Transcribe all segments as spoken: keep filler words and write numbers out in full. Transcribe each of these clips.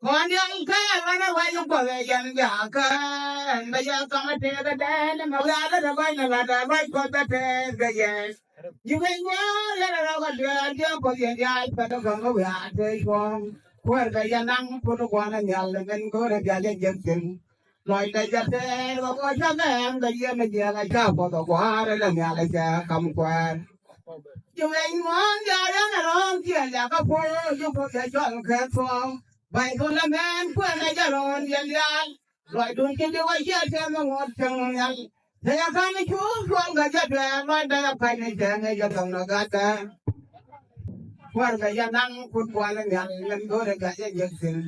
Kɔn yɔl kɛɛl wanɛ ruac in kuɔth ɛ yɛn biakä. Ɛn bɛ yɛ kɔn ɛ tëëk ɛ dɛɛn ɛmɛ wiakä dɛ ruac ni lat ɛ ruac kuɔth ɛ tëëk ɛ yɛn. Ji̱ wec ŋuɔ̱ɔ̱r yɛn ɛ rɔk ɛ dueer ji̱ kuɔth yɛn diaac pɛt ɛ gɔ̱ŋ ɛ wiaak tëë cuɔ̱ɔ̱ŋ. Kuäär kɛ yɛn naŋ put ɛ gua̱n ɛ nhial ɛ min go̱o̱r ɛ diaal yɛn jiäk thi̱n. Lɔcdɛ jɛ tɛɛr wä kɔ cä gɛɛm kɛ yiëë mi jiɛk a ca puɔth ɛ gua̱a̱r ɛ lɛ nhial ɛ cɛ kam kuɛɛr. Ji̱ wec ŋuɔ̱ɔ̱n diaal yɛn ɛ rɔ̱ɔ̱ŋ kiɛ liakä puɔ̱ɔ̱c ji̱ puɔ̱th yɛ cɔl kɛ thuɔ̱ɔ̱ŋ. Ba̱ny thol ɛmɛn kuɛn ɛ jɛ rɔ̱ɔ̱n yɛn diaal. Lɔcdun ci di wä ciɛ tɛm ɛ ŋuɔ̱t cäŋ nhial. Tëë yɛ ka̱n i̱ cuup cuɔl kɛ jɛ duɛɛr lɔcdɛ yɛ ka̱n i̱ cɛɛŋ ɛ jɛ thɔŋ ɛ gatdɛ. Kuäär kɛ jɛ naŋ kut kuan ɛ nhial ŋän go̱o̱rɛ gat jɛ jek thi̱n.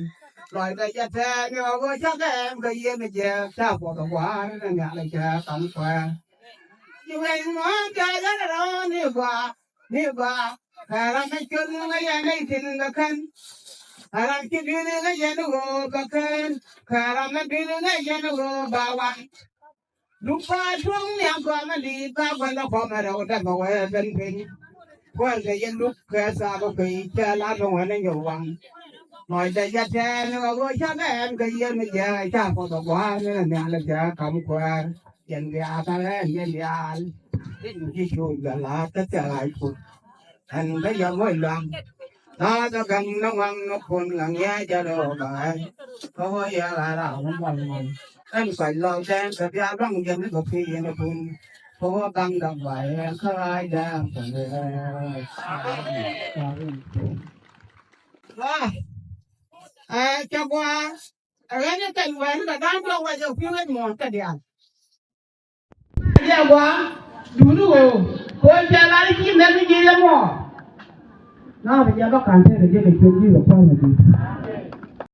Lɔcdɛ jɛ tɛɛr ni ɣɔk ɣöö cä kɛ ɛm kɛ yiëë mi jiɛɛk ca puɔth ɛ gua̱a̱r ni nhial ɛ cɛ kam kuɛɛr. Ci wec ŋuɔ̱ɔ̱n cɛ jɛ rɔ̱ ni gɔaa ni gɔaa. Kɛ ram mi col ni ŋäc yɛn nɛy tin kɛ kän. Kɛ ram ci dui̱ni ŋäc yɛn ni ɣöö kɛ kän. Kɛ ram mi dui̱ni ŋäc yɛn ni ɣöö ba wan. Duk ba tuɔ̱ŋ ni a gɔmɛ li̱i̱t ba gua̱n dɔ kɔmɛ rɛw dɛmɛ wee ben piny. Kuäär kɛ yɛn duk kɛ thaak kɛ kui̱ cɛ la dɔ̱ŋ wänɛ nyɔk waŋ. Lɔcdɛ jɛ tɛɛr ni ɣɔk ɣöö cä kɛ ɛm kɛ yiëë mi jiɛɛk ca puɔth ɛ gua̱a̱r ni nhial cɛ kam kuäär. Yɛn diaal kä ɛn yɛn diaal. Tin ci cuuc kɛ la̱a̱t kä thil ɣaac kun. Ɛn bä yɛ moc luaŋ. La̱a̱t ɛ gaŋ ni ŋuaŋ ni kun ŋaŋ yɛ jɛ rɔ ba̱a̱c. Kä wä yɛ ɣa̱r a wä mɔl mɔl. Ɛn kɔc lɔk tɛn kɛ bia luaŋ jɛ mi kɛ pi̱i̱ yɛn ɛ kun. Kä wä gaŋ dɔk ba̱a̱c ɛ kä ɣaac dee a kɔn ɛ. Ɛ cɛ gua̱a̱r. Ɛ ɣän ɛ kɛn wɛɛr kɛ da̱a̱n dɔk wɛ jɛ kui̱ wec muɔ̱ɔ̱n kɛ diaal. Jɛ gua duni ɣöö ko̱ cɛ lar i̱ ci mɛk i̱ ji̱ yɛ mɔ. Na bi jɛ bä ka̱n tëëkɛ jɛ kɛ ciöt ji̱ kɛ kua̱r mɛ di̱t.